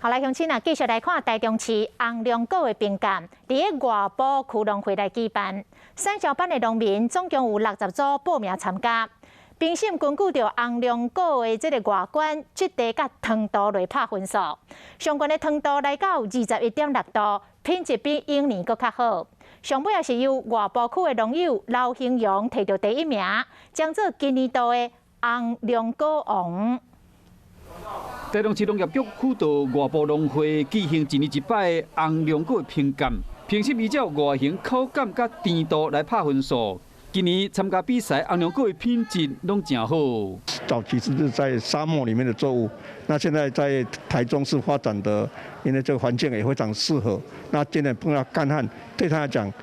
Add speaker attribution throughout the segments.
Speaker 1: 好來，鄉親啊，繼續來看台中市紅龍果的評鑑，佇咧外埔區農會來舉辦。產銷班的農民總共有60組報名參加。評審根據著紅龍果的這个外觀、質地佮糖度來拍分數。上懸的糖度來到21.6度，品質比往年閣較好。上尾也是由外埔區的農友劉興陽提著第一名，爭做今年度的紅龍果王。
Speaker 2: 台中市農業局輔導外埔農會舉行一年一擺的紅龍果評鑑，評審依照外形、口感佮甜度來拍分數。今年參加比賽，紅龍果的品質攏誠好。
Speaker 3: 早期是在沙漠裡面的作物，那現在在台中市發展的，因為這個環境也非常適合。那今年碰到乾旱，對他來講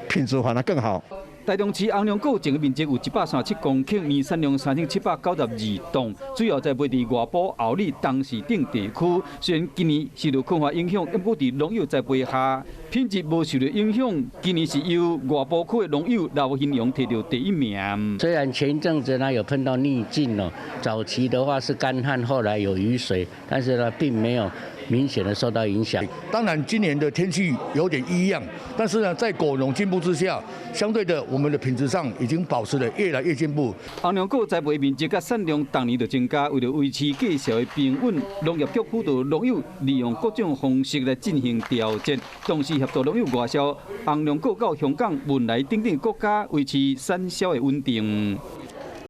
Speaker 3: 品質反而更好。
Speaker 2: 台中市紅龍果種植面積有137公頃，年產量3792噸，主要栽培佇外埔、后里、東勢等地區。雖然今年受著乾旱影響，毋過佇農藥栽培下，品質無受著影響。今年是由外埔區的農友劉興陽提著第一名。
Speaker 4: 雖然前陣子呢有碰到逆境哦，早期的話是乾旱，後來有雨水，但是呢並沒有明顯的受到影響。
Speaker 5: 當然今年的天氣有點異樣，但是呢，在果農進步之下，相對的我們的品質上已經保持得越來越進步。
Speaker 2: 紅龍果栽培面積佮產量逐年就增加，為了維持價數的平穩，農業局輔導農友利用各種方式來進行調節，同時協助農友外銷紅龍果到香港、汶萊等等國家，維持產銷的穩定。